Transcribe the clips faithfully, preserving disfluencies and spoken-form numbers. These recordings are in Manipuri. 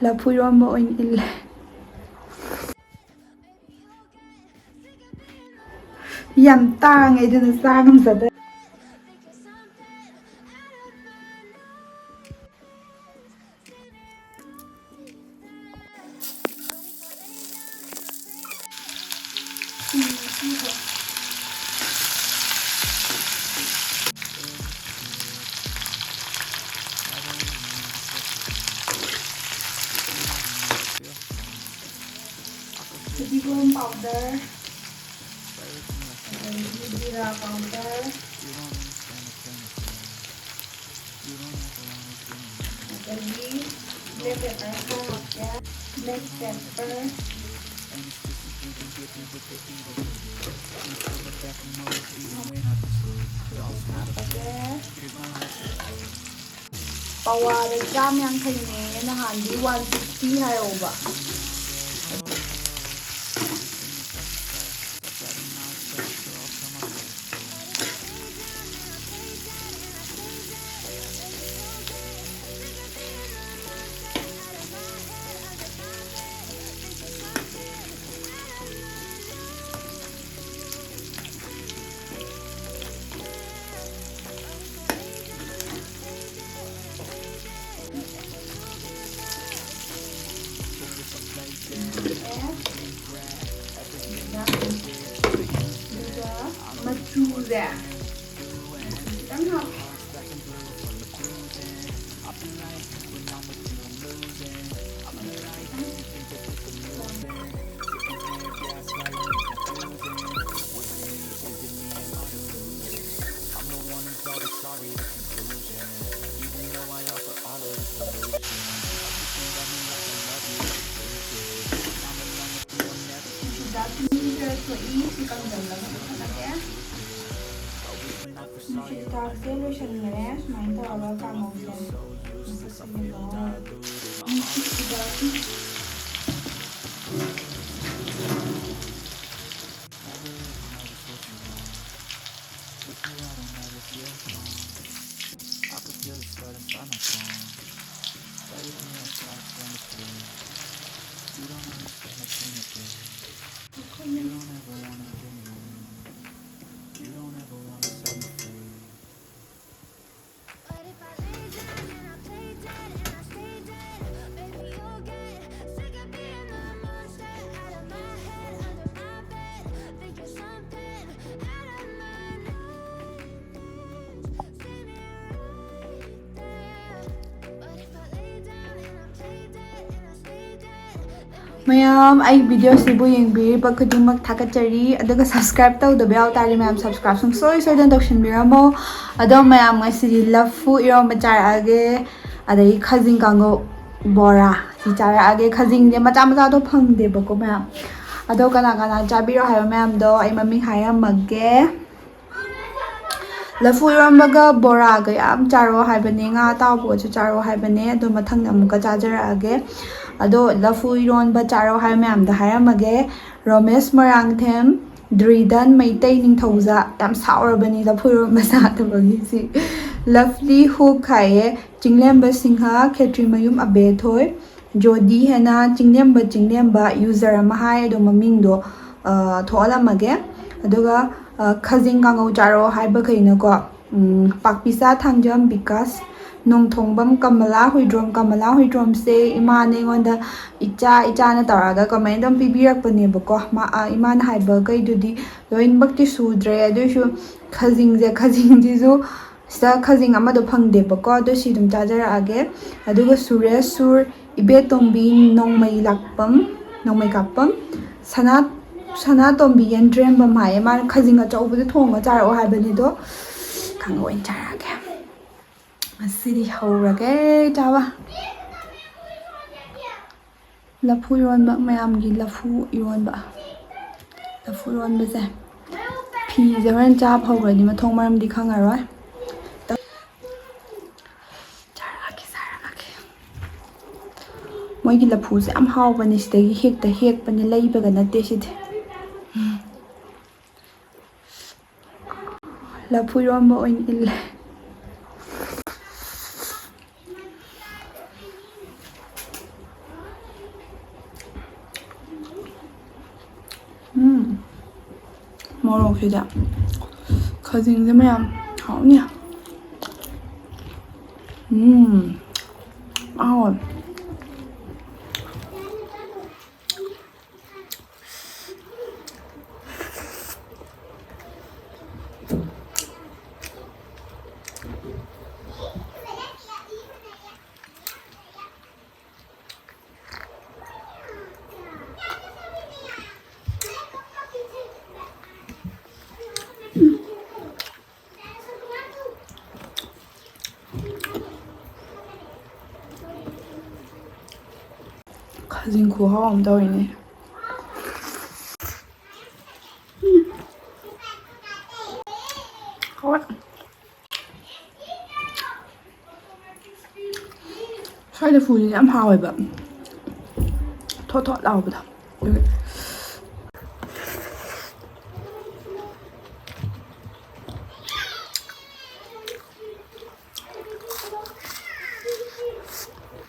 ꯂꯐꯨ ꯏꯔꯣꯝꯕ ꯑꯣꯏꯅ ꯏꯜꯂꯦ꯫ ꯌꯥꯝ ꯇꯥꯡꯉꯦ, ꯑꯗꯨꯅ ꯆꯥ ꯉꯝꯖꯗ꯭ꯔꯦ꯫ ꯐꯗꯤꯒꯣꯝ powder, ꯑꯗꯒꯤ ꯖꯤꯔꯥ powder, ꯑꯗꯒꯤ black pepper ꯈꯔ ꯍꯥꯞꯀꯦ꯫ Black pepper꯫ ꯍꯥꯞꯄꯒꯦ꯫ ꯄꯋꯥꯗ ꯆꯥꯝ ꯌꯥꯡꯈꯩꯅꯦ, ꯅꯍꯥꯟꯗꯤ one fifty ꯍꯥꯏꯍꯧꯕ꯫ ꯑꯗꯨꯒ ꯃꯆꯨꯁꯦ ꯈꯤꯇꯪ ꯍꯥꯞꯄꯣ꯫ ꯁꯤꯗ ꯊꯨꯝꯁꯦ ꯊꯣꯛꯏ, ꯁꯤ ꯀꯪꯁꯤꯜꯂꯒ ꯄꯨꯈꯠꯂꯒꯦ꯫ ꯅꯨꯡꯁꯤꯠ ꯍꯤꯗꯥꯛꯁꯦ ꯂꯣꯏꯁꯤꯟꯈ꯭ꯔꯦ꯫ ꯁꯨꯃꯥꯏꯅ ꯇꯧꯔꯒ ꯀꯥꯡꯉꯧꯁꯦ ꯃꯁꯛꯁꯤꯒ ꯂꯣꯏ꯫ ꯅꯨꯡꯁꯤꯠ ꯍꯤꯗꯥꯛ꯫ You don't ever wanna stop thinking. You don't ever wanna go home. You don't ever wanna set me free. But if I lay down and I play dead and I stay dead, baby, you'll get sick of being the monster out of my head, under my bed. Think you're something out of my nightmares. See me right there. But if I lay down and I play dead and I stay dead, then we ꯃꯌꯥꯝ, ꯑꯩ ꯚꯤꯗꯤꯑꯣꯁꯤꯕꯨ ꯌꯦꯡꯕꯤꯔꯤꯕ ꯈꯨꯗꯤꯡꯃꯛ ꯊꯥꯒꯠꯆꯔꯤ꯫ ꯑꯗꯨꯒ subscribe ꯇꯧꯗꯕ ꯌꯥꯎ ꯇꯥꯔꯗꯤ, ꯃꯌꯥꯝ, subscribe ꯁꯨꯡꯁꯣꯏ ꯁꯣꯏꯗꯅ ꯇꯧꯁꯤꯟꯕꯤꯔꯝꯃꯣ꯫ ꯑꯗꯣ, ꯃꯌꯥꯝ, ꯉꯁꯤꯗꯤ ꯂꯐꯨ ꯏꯔꯣꯝꯕ ꯆꯥꯔꯛꯑꯒꯦ, ꯑꯗꯒꯤ ꯈꯥꯖꯤꯡ ꯀꯥꯡꯉꯧ, ꯕꯣꯔꯥ, ꯁꯤ ꯆꯥꯔꯛꯑꯒꯦ꯫ ꯈꯥꯖꯤꯡꯁꯦ ꯃꯆꯥ ꯃꯆꯥꯗꯣ ꯐꯪꯗꯦꯕꯀꯣ, ꯃꯌꯥꯝ꯫ ꯑꯗꯣ ꯀꯅꯥ ꯀꯅꯥ ꯆꯥꯕꯤꯔꯣ ꯍꯥꯏꯕ ꯃꯌꯥꯝꯗꯣ ꯑꯩ ꯃꯃꯤꯡ ꯍꯥꯏꯔꯝꯃꯒꯦ꯫ ꯂꯐꯨ ꯏꯔꯣꯝꯕꯒ ꯕꯣꯔꯥꯒ ꯌꯥꯝ ꯆꯥꯔꯛꯑꯣ ꯍꯥꯏꯕꯅꯦ, ꯉꯥ ꯑꯇꯥꯎꯕꯒꯁꯨ ꯆꯥꯔꯛꯑꯣ ꯍꯥꯏꯕꯅꯦ꯫ ꯑꯗꯣ ꯃꯊꯪꯗ ꯑꯃꯨꯛꯀ ꯆꯥꯖꯔꯛꯑꯒꯦ꯫ ꯑꯗꯣ ꯂꯐꯨ ꯏꯔꯣꯟꯕ ꯆꯥꯔꯛꯑꯣ ꯍꯥꯏꯕ ꯃꯌꯥꯝꯗ ꯍꯥꯏꯔꯝꯃꯒꯦ꯫ ꯔꯣꯃꯦꯁ ꯃꯣꯏꯔꯥꯡꯊꯦꯝ, ꯗ꯭ꯔꯤꯗꯟ ꯃꯩꯇꯩ ꯅꯤꯡꯊꯧꯖꯥ, ꯌꯥꯝ ꯁꯥꯎꯔꯕꯅꯤ ꯂꯐꯨ ꯏꯔꯣꯟꯕ ꯆꯥꯗꯕꯒꯤ ꯁꯤ꯫ ꯂꯚꯂꯤ ꯍꯨꯛ ꯍꯥꯏꯌꯦ, ꯆꯤꯡꯂꯦꯝꯕ ꯁꯤꯡꯍ, ꯈꯦꯇ꯭ꯔꯤꯃꯌꯨꯝ ꯑꯕꯦꯊꯣꯏ, ꯖꯣꯗꯤ ꯍꯦꯅꯥ, ꯆꯤꯡꯂꯦꯝꯕ, ꯆꯤꯡꯂꯦꯝꯕ user ꯑꯃ ꯍꯥꯏ, ꯑꯗꯣ ꯃꯃꯤꯡꯗꯣ, ꯑ, ꯊꯣꯛꯍꯜꯂꯝꯃꯒꯦ꯫ ꯑꯗꯨꯒ, ꯑ, ꯈꯥꯖꯤꯡ ꯀꯥꯡꯉꯧ ꯆꯥꯔꯛꯑꯣ ꯍꯥꯏꯕꯈꯩꯅꯀꯣ, ꯎꯝ, ꯄꯥꯛꯄꯤꯆꯥ ꯊꯥꯡꯖꯝ ꯕꯤꯀꯥꯁ, ꯅꯣꯡꯊꯣꯡꯕꯝ ꯀꯃꯂꯥ ꯍꯨꯏꯗ꯭ꯔꯣꯝ, ꯀꯃꯂꯥ ꯍꯨꯏꯗ꯭ꯔꯣꯝꯁꯦ ꯏꯃꯥꯅ ꯑꯩꯉꯣꯟꯗ ꯏꯆꯥ, ꯏꯆꯥꯅ ꯇꯧꯔꯒ comment ꯑꯗꯨꯝ ꯄꯤꯕꯤꯔꯛꯄꯅꯦꯕꯀꯣ꯫ ꯃꯥ, ꯑ, ꯏꯃꯥꯅ ꯍꯥꯏꯕꯈꯩꯗꯨꯗꯤ ꯂꯣꯏꯅꯃꯛꯇꯤ ꯁꯨꯗ꯭ꯔꯦ, ꯑꯗꯨꯏꯁꯨ ꯈꯥꯖꯤꯡꯁꯦ, ꯈꯥꯖꯤꯡꯁꯤꯁꯨ ꯁꯤꯗ ꯈꯥꯖꯤꯡ ꯑꯃꯗꯣ ꯐꯪꯗꯦꯕꯀꯣ, ꯑꯗꯨ ꯁꯤ ꯑꯗꯨꯝ ꯆꯥꯖꯔꯛꯑꯒꯦ꯫ ꯑꯗꯨꯒ ꯁꯨꯔꯦꯁ ꯁꯨꯔ, ꯏꯕꯦꯇꯣꯝꯕꯤ, ꯅꯣꯡꯃꯩ ꯂꯥꯛꯄꯝ, ꯅꯣꯡꯃꯩ ꯀꯥꯞꯄꯝ, ꯁꯅꯥ, ꯁꯅꯥꯇꯣꯝꯕꯤ ꯌꯦꯟꯗ꯭ꯔꯦꯝꯕꯝ ꯍꯥꯏꯌꯦ꯫ ꯃꯥꯅ ꯈꯥꯖꯤꯡ ꯑꯆꯧꯕꯗꯣ ꯊꯣꯡꯉ ꯆꯥꯔꯛꯑꯣ ꯍꯥꯏꯕꯅꯦ, ꯑꯗꯣ ꯀꯥꯡꯉꯧ ꯑꯣꯏꯅ ꯆꯥꯔꯛꯑꯒꯦ꯫ ꯉꯁꯤꯗꯤ ꯍꯧꯔꯒꯦ ꯆꯥꯕ꯫ ꯂꯐꯨ ꯏꯔꯣꯟꯕ, ꯃꯌꯥꯝꯒꯤ ꯂꯐꯨ ꯏꯔꯣꯟꯕ꯫ ꯂꯐꯨ ꯏꯔꯣꯟꯕꯁꯦ, ꯐꯤꯁꯦ ꯍꯣꯔꯦꯟ ꯆꯥꯕ ꯍꯧꯈ꯭ꯔꯗꯤ ꯃꯊꯣꯡ ꯃꯔꯝꯗꯤ ꯈꯪꯉꯔꯣꯏ꯫ ꯆꯥꯔꯛꯑꯒꯦ, ꯆꯥꯔꯛꯑꯒꯦ꯫ ꯃꯣꯏꯒꯤ ꯂꯐꯨꯁꯦ ꯌꯥꯝ ꯍꯥꯎꯕꯅꯦ, ꯁꯤꯗꯒꯤ ꯍꯦꯛꯇ ꯍꯦꯛꯄꯅꯦ, ꯂꯩꯕꯒ ꯅꯠꯇꯦ ꯁꯤꯗꯤ꯫ ꯂꯐꯨ ꯏꯔꯣꯟꯕ ꯑꯣꯏꯅ ꯏꯜꯂꯦ꯫ ꯃꯣꯔꯣꯛꯁꯤꯗ ꯈꯥꯖꯤꯡꯁꯦ ꯃꯌꯥꯝ ꯍꯥꯎꯅꯤ꯫ ꯎꯝ, ꯍꯥꯎꯋꯦ꯫ ꯈꯥꯖꯤꯡ ꯈꯨꯍꯥꯎ ꯑꯃ ꯇꯧꯔꯤꯅꯦ꯫ ꯍꯣꯏ꯫ ꯁ꯭ꯋꯥꯏꯗ ꯐꯨꯁꯤꯗꯤ ꯌꯥꯝ ꯍꯥꯎꯋꯦꯕ, ꯊꯣꯠ ꯊꯣꯠ ꯂꯥꯎꯕꯗꯣ꯫ ꯑꯗꯨꯒꯤ꯫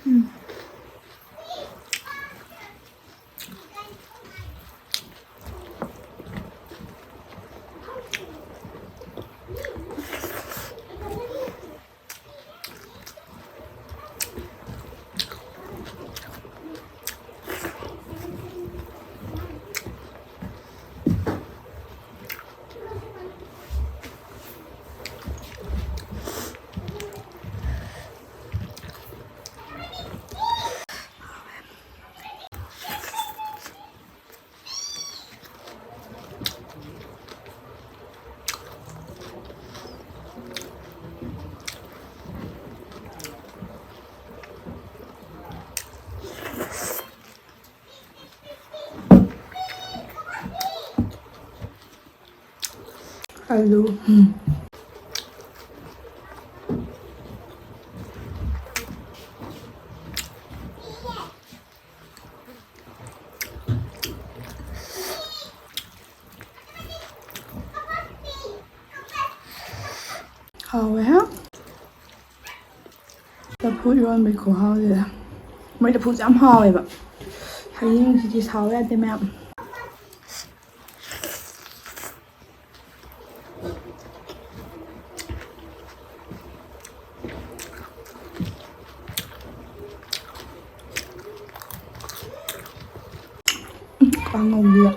ꯎꯝ꯫ ꯑꯂꯨ꯫ ꯍꯥꯎꯋꯦ ꯍꯥ꯫ ꯂꯐꯨ ꯏꯔꯣꯟꯕꯒꯤ ꯈꯨꯍꯥꯎꯁꯤꯗ꯫ ꯃꯣꯏ ꯂꯐꯨꯁꯦ ꯌꯥꯝ ꯍꯥꯎꯋꯦꯕ꯫ ꯍꯌꯦꯡꯁꯤꯗꯤ ꯁꯥꯎ ꯌꯥꯗꯦ ꯃꯌꯥꯝ꯫ ꯀꯥꯡꯉꯧꯁꯤꯗ꯫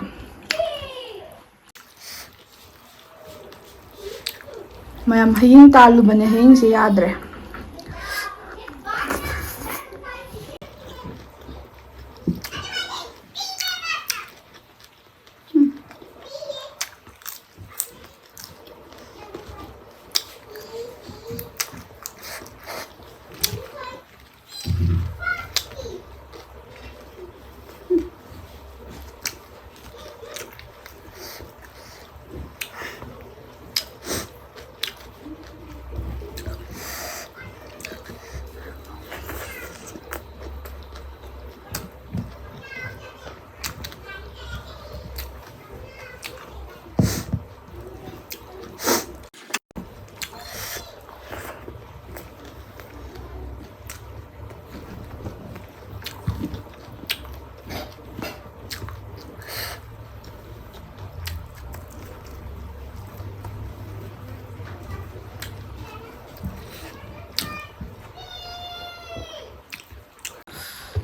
ꯃꯌꯥꯝ, ꯍꯌꯦꯡ ꯇꯥꯜꯂꯨꯕꯅꯦ, ꯍꯌꯦꯡꯁꯦ ꯌꯥꯗ꯭ꯔꯦ꯫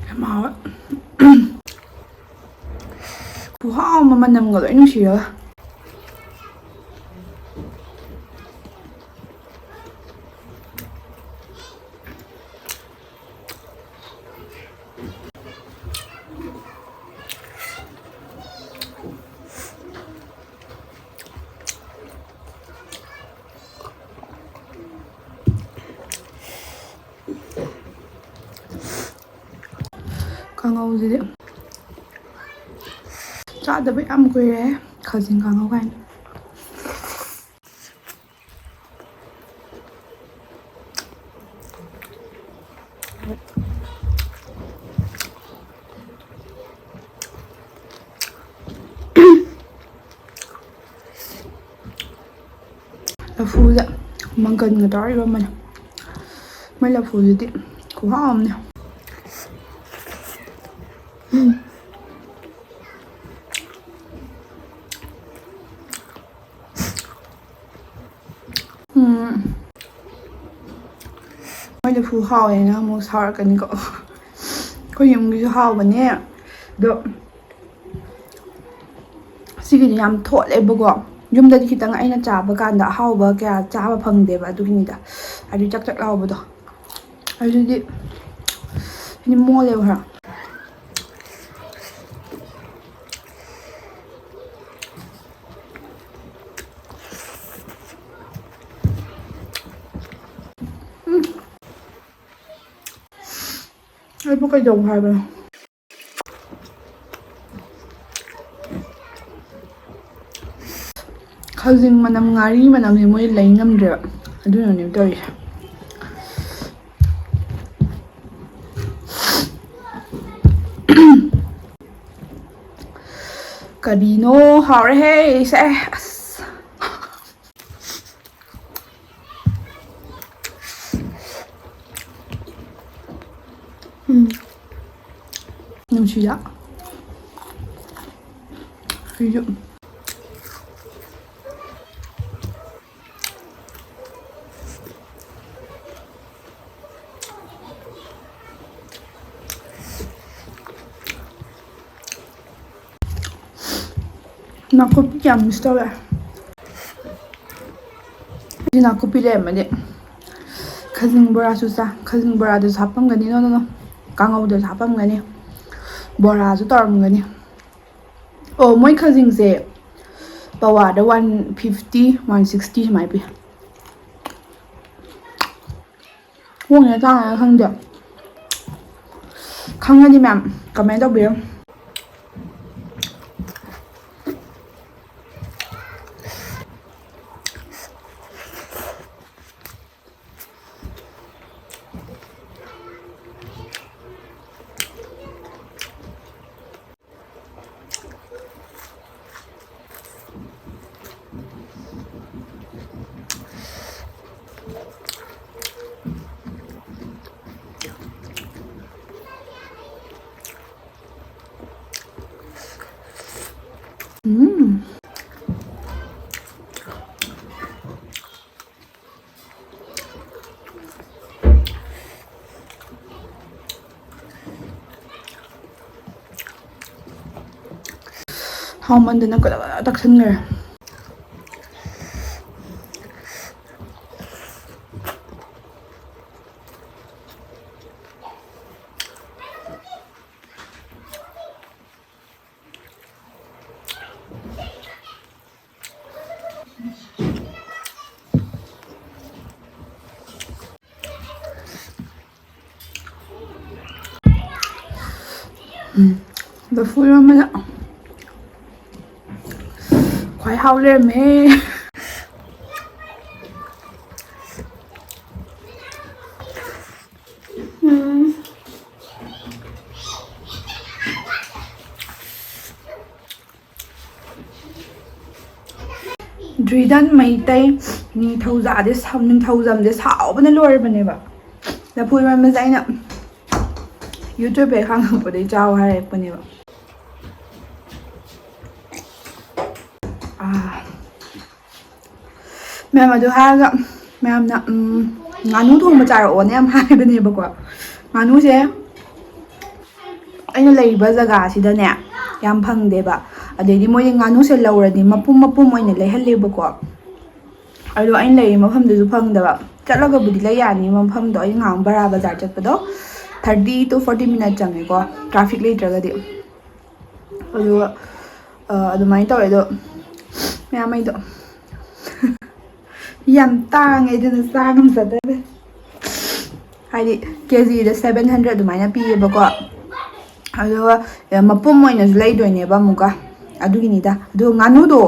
ꯌꯥꯝ ꯍꯥꯎꯋꯦ꯫ ꯈꯨꯍꯥꯎ ꯑꯃ, ꯃꯅꯝꯒ ꯂꯣꯏ ꯅꯨꯡꯁꯤꯔꯒ꯫ ꯀꯥꯡꯉꯧꯁꯤꯗꯤ ꯆꯥꯗꯕ ꯌꯥꯝ ꯀꯨꯏꯔꯦ, ꯈꯥꯖꯤꯡ ꯀꯥꯡꯉꯧ ꯀꯥꯏꯅ꯫ ꯂꯐꯨꯗ ꯃꯪꯒꯟꯒ ꯇꯧꯔ ꯏꯔꯣꯟꯕꯅꯦ꯫ ꯃꯣꯏ ꯂꯐꯨꯗꯨꯗꯤ ꯈꯨꯍꯥꯎ ꯑꯃꯅꯦ꯫ ꯎꯝ꯫ ꯎꯝ꯫ ꯃꯣꯏ ꯂꯐꯨ ꯍꯥꯎꯋꯦꯅ ꯑꯃꯨꯛ ꯁꯥꯎꯔꯛꯀꯅꯤꯀꯣ꯫ ꯑꯩꯈꯣꯏ ꯌꯨꯝꯒꯤꯁꯨ ꯍꯥꯎꯕꯅꯦ, ꯑꯗꯣ ꯁꯤꯒꯤꯗꯤ ꯌꯥꯝ ꯊꯣꯠꯂꯦꯕꯀꯣ꯫ ꯌꯨꯝꯗꯗꯤ ꯈꯤꯇꯪ ꯑꯩꯅ ꯆꯥꯕ ꯀꯥꯟꯗ ꯑꯍꯥꯎꯕ ꯀꯌꯥ ꯆꯥꯕ ꯐꯪꯗꯦꯕ, ꯑꯗꯨꯒꯤꯅꯤꯗ꯫ ꯍꯥꯏꯗꯤ ꯆꯥꯛ ꯆꯥꯛ ꯂꯥꯎꯕꯗꯣ꯫ ꯑꯗꯨꯗꯤ ꯍꯥꯏꯗꯤ ꯃꯣꯜꯂꯦꯕ ꯈꯔ꯫ ꯎꯝ꯫ ꯑꯩꯕꯨ ꯀꯩꯗꯧ ꯍꯥꯏꯕꯅꯣ? ꯈꯖꯤꯡ ꯃꯅꯝ, ꯉꯥꯔꯤ ꯃꯅꯝꯁꯦ ꯃꯣꯏ ꯂꯩ ꯉꯝꯗ꯭ꯔꯦꯕ, ꯑꯗꯨꯅꯅꯦ ꯇꯧꯔꯤꯁꯦ꯫ ꯀꯔꯤꯅꯣ ꯍꯥꯎꯔꯦꯍꯦ ꯁꯦ꯫ ꯑꯁ꯫ ꯎꯝ꯫ ꯅꯨꯡꯁꯤꯗ꯫ ꯑꯩꯁꯨ꯫ ꯅꯥꯀꯨꯞꯄꯤ ꯌꯥꯝ miss ꯇꯧꯋꯦ꯫ ꯁꯤ ꯅꯥꯀꯨꯞꯄꯤ ꯂꯩꯔꯝꯃꯗꯤ ꯈꯖꯤꯡ ꯕꯣꯔꯥꯁꯨ ꯆꯥ-, ꯈꯖꯤꯡ ꯕꯣꯔꯥꯗꯨꯁꯨ ꯍꯥꯞꯄꯝꯒꯅꯤ꯫ No, no, no. ꯀꯥꯡꯉꯧꯗꯁꯨ ꯍꯥꯞꯄꯝꯒꯅꯤ, ꯕꯣꯔꯥꯁꯨ ꯇꯧꯔꯝꯒꯅꯤ꯫ ꯑꯣ, ꯃꯣꯏ ꯈꯖꯤꯡꯁꯦ ꯄꯋꯥꯗ one fifty, one sixty ꯁꯨꯃꯥꯏꯅ ꯄꯤ꯫ ꯍꯣꯡꯉꯤꯔ ꯇꯥꯡꯉꯤꯔ ꯈꯪꯗꯦ꯫ ꯈꯪꯉꯗꯤ ꯃꯌꯥꯝ comment ꯇꯧꯕꯤꯔꯝꯃꯨ꯫ ꯎꯝ꯫ ꯍꯥꯎꯃꯟꯗꯅ ꯀꯗꯥ ꯀꯗꯥ ꯇꯛꯁꯟꯈ꯭ꯔꯦ꯫ ꯎꯝ, ꯂꯐꯨ ꯏꯔꯣꯟꯕꯅ ꯈ꯭ꯋꯥꯏ ꯍꯥꯎ ꯂꯩꯔꯝꯃꯦ꯫ ꯎꯝ꯫ ꯗ꯭ꯔꯤꯗꯟ ꯃꯩꯇꯩ ꯅꯤꯡꯊꯧꯖꯥꯗꯤ ꯁꯥꯎ-, ꯅꯤꯡꯊꯧꯖꯝꯁꯦ ꯁꯥꯎꯕꯅ ꯂꯣꯏꯔꯕꯅꯦꯕ꯫ ꯂꯐꯨ ꯏꯔꯣꯟꯕꯁꯦ ꯑꯩꯅ YouTube ꯍꯦꯛ ꯍꯥꯡꯉꯛꯄꯗꯒꯤ ꯆꯥꯎ ꯍꯥꯏꯔꯛꯄꯅꯦꯕ꯫ ꯑꯥ꯫ ꯃꯌꯥꯝ, ꯑꯗꯨ ꯍꯥꯏꯔꯒ ꯃꯌꯥꯝꯅ, ꯎꯝ, ꯉꯥꯅꯨ ꯊꯣꯡꯕ ꯆꯥꯔꯛꯑꯣꯅ ꯌꯥꯝ ꯍꯥꯏꯕꯅꯦꯕꯀꯣ꯫ ꯉꯥꯅꯨꯁꯦ ꯑꯩꯅ ꯂꯩꯔꯤꯕ ꯖꯒꯥꯁꯤꯗꯅꯦ ꯌꯥꯝ ꯐꯪꯗꯦꯕ꯫ ꯑꯗꯩꯗꯤ ꯃꯣꯏꯗꯤ ꯉꯥꯅꯨꯁꯦ ꯂꯧꯔꯗꯤ ꯃꯄꯨꯝ ꯃꯄꯨꯝ ꯑꯣꯏꯅ ꯂꯩꯍꯜꯂꯦꯕꯀꯣ꯫ ꯑꯗꯣ ꯑꯩꯅ ꯂꯩꯔꯤ ꯃꯐꯝꯗꯨꯁꯨ ꯐꯪꯗꯕ꯫ ꯆꯠꯂꯒꯕꯨꯗꯤ ꯂꯩ ꯌꯥꯅꯤ ꯃꯐꯝꯗꯣ, ꯑꯩ ꯉꯥꯏꯍꯥꯛ ꯕꯔꯥ ꯕꯖꯥꯔ ꯆꯠꯄꯗꯣ thirty to forty minute ꯆꯪꯉꯦꯀꯣ, traffic ꯂꯩꯇ꯭ꯔꯒꯗꯤ꯫ ꯑꯗꯨꯒ, ꯑ, ꯑꯗꯨꯃꯥꯏꯅ ꯇꯧꯋꯦ꯫ ꯑꯗꯣ ꯃꯌꯥꯝ ꯑꯩꯗꯣ ꯌꯥꯝ ꯇꯥꯡꯉꯦ, ꯑꯗꯨꯅ ꯆꯥ ꯉꯝꯖꯗꯔꯦ꯫ ꯍꯥꯏꯗꯤ ꯀꯦ ꯖꯤꯗ seven hundred ꯑꯗꯨꯃꯥꯏꯅ ꯄꯤꯌꯦꯕꯀꯣ꯫ ꯑꯗꯨꯒ ꯃꯄꯨꯝ ꯑꯣꯏꯅꯁꯨ ꯂꯩꯗꯣꯏꯅꯦꯕ ꯑꯃꯨꯛꯀ, ꯑꯗꯨꯒꯤꯅꯤꯗ꯫ ꯑꯗꯨꯒ ꯉꯥꯅꯨꯗꯣ,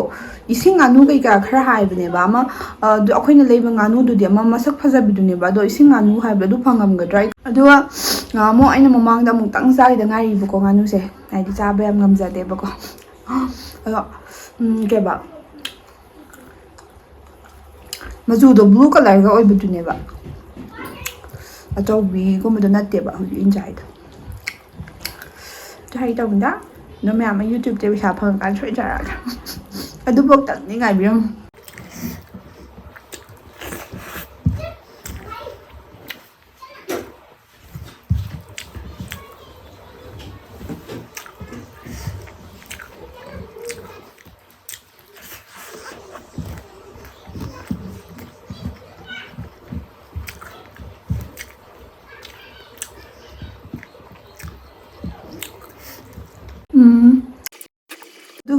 ꯏꯁꯤꯡ ꯉꯥꯅꯨ ꯀꯩꯀꯥ ꯈꯔ ꯍꯥꯏꯕꯅꯦꯕ ꯑꯃ, ꯑ, ꯑꯗꯨ ꯑꯩꯈꯣꯏꯅ ꯂꯩꯕ ꯉꯥꯅꯨꯗꯨꯗꯤ ꯑꯃ ꯃꯁꯛ ꯐꯖꯕꯤꯗꯨꯅꯦꯕ꯫ ꯑꯗꯣ ꯏꯁꯤꯡ ꯉꯥꯅꯨ ꯍꯥꯏꯕꯗꯣ ꯑꯗꯨ ꯐꯪꯉꯝꯒꯗ꯭ꯔꯥ? ꯑꯗꯨꯒ ꯉꯍꯥꯟꯃꯨꯛ ꯑꯩꯅ ꯃꯃꯥꯡꯗ ꯑꯃꯨꯛꯇꯪ ꯆꯥꯈꯤꯗ ꯉꯥꯏꯔꯤꯕꯀꯣ ꯉꯥꯅꯨꯁꯦ, ꯍꯥꯏꯗꯤ ꯆꯥꯕ ꯌꯥꯝ ꯉꯝꯖꯗꯦꯕꯀꯣ꯫ ꯑꯗꯣ, ꯎꯝ, ꯀꯩꯕ, ꯃꯆꯨꯗꯣ blue colourꯒ ꯑꯣꯏꯕꯗꯨꯅꯦꯕ, ꯑꯆꯧꯕꯤꯒꯨꯝꯕꯗꯣ ꯅꯠꯇꯦꯕ ꯍꯧꯖꯤꯛ ꯑꯩꯅ ꯆꯥꯏꯗꯣ꯫ ꯇ꯭ꯔꯥꯏ ꯇꯧꯕꯗ ꯑꯗꯣ ꯃꯌꯥꯝ ꯑꯃ YouTubeꯇ ꯄꯩꯁꯥ ꯐꯪꯉꯀꯥꯟꯗ ꯁꯣꯏ ꯆꯥꯔꯛꯑꯒꯦ꯫ ꯑꯗꯨꯐꯥꯎꯇꯪꯗꯤ ꯉꯥꯏꯕꯤꯔꯝꯃꯨ꯫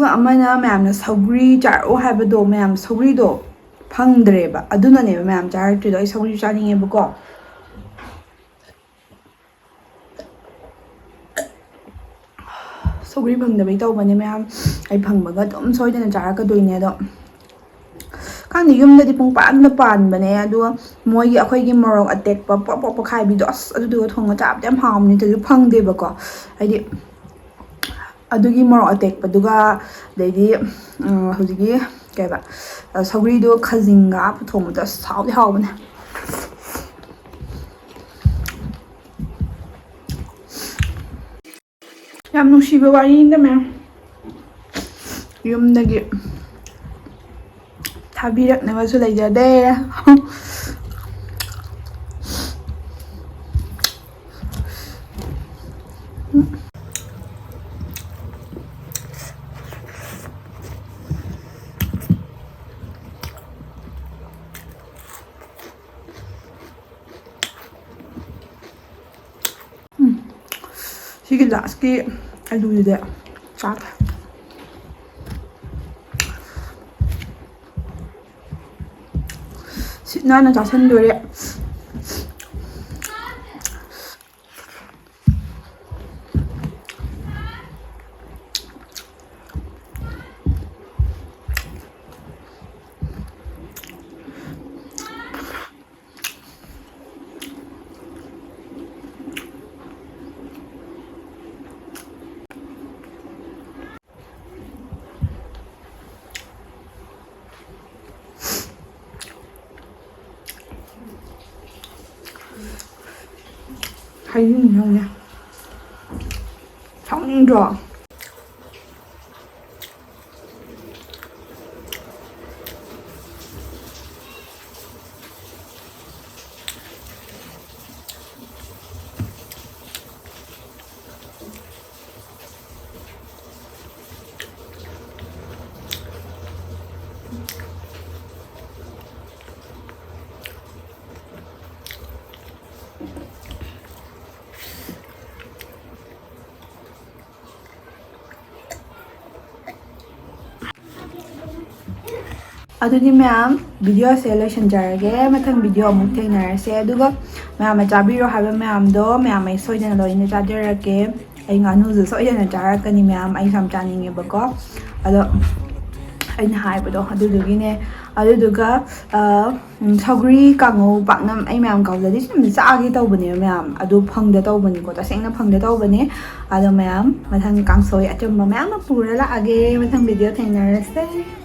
ꯑꯗꯨꯒ ꯑꯃꯅ ꯃꯌꯥꯝꯅ ꯁꯧꯒ꯭ꯔꯤ ꯆꯥꯔꯛꯑꯣ ꯍꯥꯏꯕꯗꯣ, ꯃꯌꯥꯝ ꯁꯧꯒ꯭ꯔꯤꯗꯣ ꯐꯪꯗ꯭ꯔꯦꯕ, ꯑꯗꯨꯅꯅꯦꯕ ꯃꯌꯥꯝ ꯆꯥꯔꯛꯇ꯭ꯔꯤꯗꯣ꯫ ꯑꯩ ꯁꯧꯒ꯭ꯔꯤ ꯆꯥꯅꯤꯡꯉꯦꯕꯀꯣ꯫ ꯁꯧꯒ꯭ꯔꯤ ꯐꯪꯗꯕꯩ ꯇꯧꯕꯅꯦ ꯃꯌꯥꯝ꯫ ꯑꯩ ꯐꯪꯕꯒ ꯑꯗꯨꯝ ꯁꯣꯏꯗꯅ ꯆꯥꯔꯛꯀꯗꯣꯏꯅꯦ꯫ ꯑꯗꯣ ꯈꯪꯗꯦ, ꯌꯨꯝꯗꯗꯤ ꯄꯨꯡ ꯄꯥꯟꯗ ꯄꯥꯟꯕꯅꯦ꯫ ꯑꯗꯨꯒ ꯃꯣꯏꯒꯤ, ꯑꯩꯈꯣꯏꯒꯤ ꯃꯣꯔꯣꯛ ꯑꯇꯦꯛꯄ ꯄꯣꯞ ꯄꯣꯞ ꯄꯣꯈꯥꯏꯕꯤꯗꯣ, ꯑꯁ, ꯑꯗꯨꯗꯨꯒ ꯊꯣꯡꯉ ꯆꯥꯕꯗꯤ ꯌꯥꯝ ꯍꯥꯎꯕꯅꯤ꯫ ꯑꯗꯨꯁꯨ ꯐꯪꯗꯦꯕꯀꯣ꯫ ꯍꯥꯏꯗꯤ ꯑꯗꯨꯒꯤ ꯃꯣꯔꯣꯛ ꯑꯇꯦꯛꯄꯗꯨꯒ, ꯑꯗꯩꯗꯤ ꯎꯝ, ꯍꯧꯖꯤꯛꯀꯤ ꯀꯩꯕ, ꯑ, ꯁꯧꯒ꯭ꯔꯤꯗꯣ ꯈꯥꯖꯤꯡꯒ ꯍꯥꯞꯄ ꯊꯣꯡꯕꯗꯣ, ꯑꯁ, ꯍꯥꯎꯗꯤ ꯍꯥꯎꯕꯅꯦ꯫ ꯌꯥꯝ ꯅꯨꯡꯁꯤꯕ ꯋꯥꯔꯤꯅꯤꯗ ꯃꯌꯥꯝ꯫ ꯌꯨꯝꯗꯒꯤ ꯊꯥꯕꯤꯔꯛꯅꯕꯁꯨ ꯂꯩꯖꯗꯦ꯫ ꯎꯝ꯫ ꯁꯤꯒꯤ ꯂꯥꯁꯀꯤ ꯑꯂꯨꯁꯤꯗꯤ ꯆꯥꯒꯦ꯫ ꯁꯤꯠ ꯅꯥꯟꯅ ꯆꯥꯁꯟꯗꯣꯔꯦ꯫ ꯍꯥꯏꯅꯤꯡꯉꯤꯅꯦ꯫ ꯁꯥꯎꯅꯤꯡꯗ꯭ꯔꯣ? ꯑꯗꯨꯗꯤ ꯃꯌꯥꯝ, video ꯁꯦ ꯂꯣꯏꯁꯤꯟꯖꯔꯒꯦ꯫ ꯃꯊꯪ video ꯑꯃꯨꯛ ꯊꯦꯡꯅꯔꯁꯦ꯫ ꯑꯗꯨꯒ ꯃꯌꯥꯝꯅ ꯆꯥꯕꯤꯔꯣ ꯍꯥꯏꯕ ꯃꯌꯥꯝꯗꯣ ꯃꯌꯥꯝ ꯑꯩ ꯁꯣꯏꯗꯅ ꯂꯣꯏꯅ ꯆꯥꯖꯔꯛꯀꯦ꯫ ꯑꯩ ꯉꯥꯅꯨꯁꯨ ꯁꯣꯏꯗꯅ ꯆꯥꯔꯛꯀꯅꯤ ꯃꯌꯥꯝ, ꯑꯩꯁꯨ ꯌꯥꯝ ꯆꯥꯅꯤꯡꯉꯦꯕꯀꯣ꯫ ꯑꯗꯣ ꯑꯩꯅ ꯍꯥꯏꯕꯗꯣ ꯑꯗꯨꯗꯨꯒꯤꯅꯦ꯫ ꯑꯗꯨꯗꯨꯒ, ꯑ, ꯎꯝ, ꯁꯧꯒ꯭ꯔꯤ ꯀꯥꯡꯉꯧ ꯄꯥꯛꯅꯝ ꯑꯩ ꯃꯌꯥꯝ ꯀꯧꯖꯗꯤ ꯁꯨꯝ ꯆꯥꯒꯦ ꯇꯧꯕꯅꯦꯕ ꯃꯌꯥꯝ, ꯑꯗꯨ ꯐꯪꯗ ꯇꯧꯕꯅꯤꯀꯣ, ꯇꯁꯦꯡꯅ ꯐꯪꯗ ꯇꯧꯕꯅꯦ꯫ ꯑꯗꯣ ꯃꯌꯥꯝ, ꯃꯊꯪ ꯀꯥꯡꯁꯣꯏ ꯑꯆꯝꯕ ꯃꯌꯥꯝ ꯑꯃ ꯄꯨꯔ ꯂꯥꯛꯑꯒꯦ꯫ ꯃꯊꯪ video ꯊꯦꯡꯅꯔꯁꯦ꯫